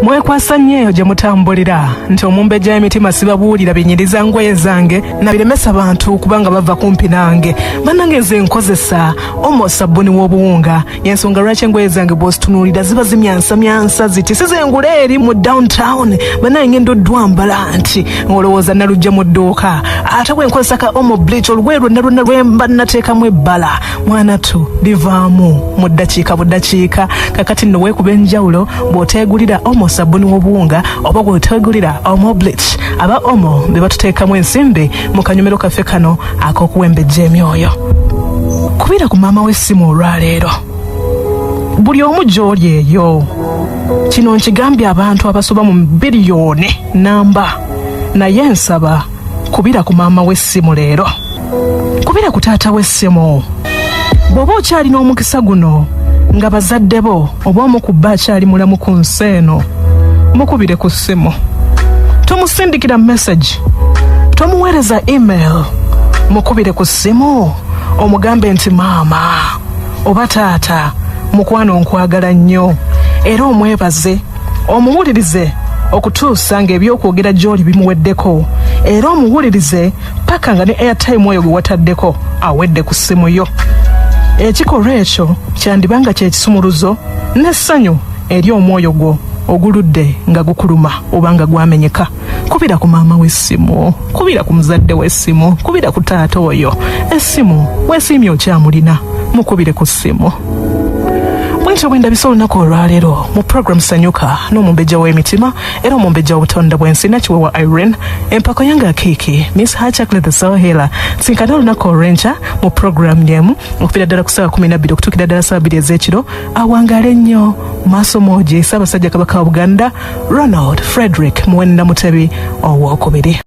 Mwekwasa nnyo eyo gye mutambulira nti omumbejja w'emitima sibabuulira binyiriza ngoye zange nabiremesa bantu kubanga bava kumpi nange. Bannange, nze nkozesa Omo sabbuni w'obuwunga, yensonga lwaki engoye zange bw'ozitunuulira ziba zimyansamyansa ziti sizengula eri mu downtown. Bannange, ngenda oddwambala nti ng'olowooza nalujja mu dduuka. Ate bwe nkozesa ka Omo bleach, olugoye lwonna lwonna lwemba nateekamu ebbala, mwanatu, livaamu mu ddakiika buddakiika. Kakati nno weekuba enjawulo bw'oteegulira Omo sabbuni w'obuwunga oba bw'oteegulira Omo bleach. Aba Omo be batuteekamu ensimbi mu kanyomero kaffe kano ak'okuwembejja emyoyo. Kubira ku maama w'essimu olwaleero, buli omu gy'oli eyo. Kino nkigambye abantu abasoba mu biliyoni namba, naye nsaba kubira ku maama w'essimu leero, kubira ku taata w'essimu. Bw'oba okyalina omukisa guno nga bazadde bo oba omu ku bba akyali mulamu ku nsi eno, mukubire ku ssimu. Tomusindikira message, tomuweereza email, mukubire ku ssimu omugambe nti, "Maama oba taata, mukwano, nkwagala nnyo," era omwebaze, omuwulirize okutuusa ng'ebyokwogera gy'oli bimuweddeko, era omuwulirize paka nga ne airtime oyo gwe wataddeko awedde ku ssimu yo. Ekikolwa ekyo kyandiba nga kyekisumuluzo n'essanyu eri omwoyo gwo oguludde nga gukuluma oba nga gwamenyeka. Kubira ku maama w'essimu, kubira ku muzadde w'essimu, kubira ku taata oyo essimu. Weesiimye okyamulina, mukubire ku ssimu. Bwentyo bwe ndabisa olunaku olwaleero mu program Sanyuka n'omumbejja w'emitima era omumbejja w'obutonda bw'ensi, Nakiwewa Irene, empako yange akiiki, Miss Hachakle the Soul Healer. Sinkana olunaku olw'enkya mu program yemu okuviira ddala ku ssaawa 12 okutuukira ddala ssaawa 2 ez'ekiro. Awangaale nnyo maaso moogi Ssaabasajja Kabaka wa Buganda, Ronald Frederick Muwenda Mutebi Owokubiri.